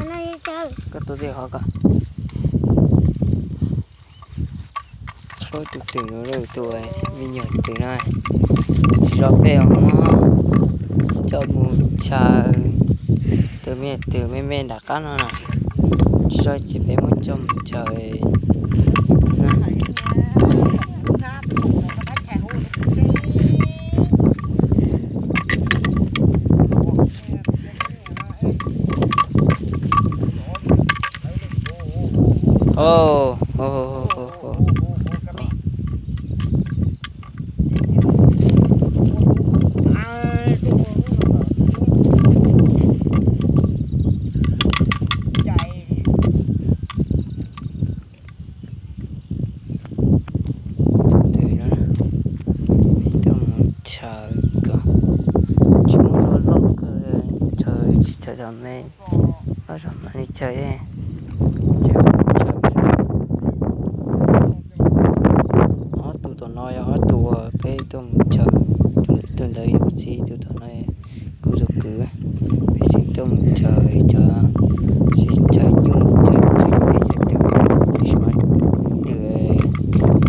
Koj tua tej qhov ko. Tus twm no, tus me nyuam twm no, tsis tso peb os, muab coj mus chaws. Tus me nyuam twm me me nram qab no na, tsis tso ces peb muab coj mus chaws. Tus twm no, peb tuaj mus chaws ko, tsis muaj loj loj kawg, chaws tsis chaws zog me, loj zog mam li chaws, chaws, chaws. Ob tug tom no yog ob tug uas peb tuaj mus chaws, tus ntawd yog kuv txiv, tus tom no kuv tus kwv. Peb tseem tuaj mus chaws cov, tsis chaws nyuj, chaws nyuj, chaws twm, tiam sis mas twm,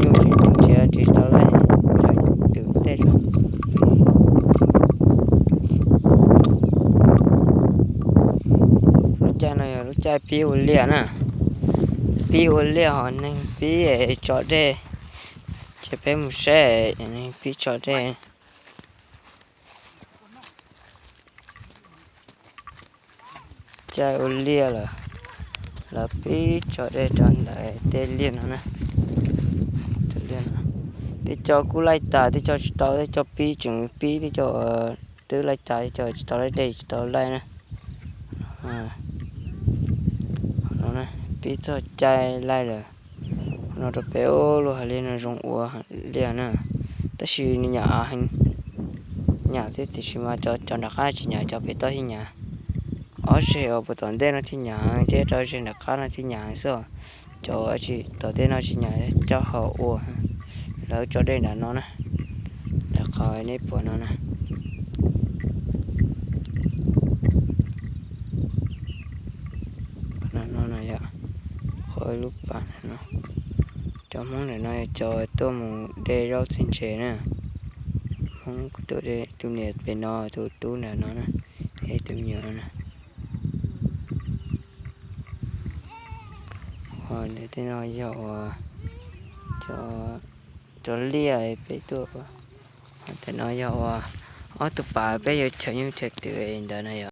nyuj tsis, twm tsis, tsis tau laij, chaws twm tej zog. Lub caij no yog lub caij pib ua liaj na, pib ua liaj ho neeg pib tso dej, ces peb mus saib neeg pib tso dej. Caij ua liaj lawm, lawv pib tso dej rau ntawm tej liaj no na. Tej co kuj laij tas, tej co tsis tau, tej co pib tseem pib, tej co twb laij tas, tej co tsis tau laij dej, tsis tau laij na. Pib txog caij laij lawm. No rau peb ua luaj hais li no zoo ua liaj na, tab sis nws nyam av heev, nyam thiab, tiam sis mas cov, cov nram qab tsis nyam, cov pem toj thiaj nyam. Ob zeg uas puag tom ntej no thiaj nyam heev thiab, rau zeg nram qab no thiaj nyam heev xwb. Cov tsis tom tej no tsis nyam, cov hauv ua, lawv tso dej nram no na, nram qhov nej pom no na. No no yog qhov lub pas no. Cov Hmoob ntawm no yog cov tuaj mus de zaub txheej ntses na. Hmoob kuv tus, tus niam pem no, tus tub ntawm no na, tus me nyuam no na. Ntawm tej no yog uas cov liaj peb tuaj. Ntawm no yog uas ob tug pas peb yuav chaws nyuj chaws twm ntawd na yog.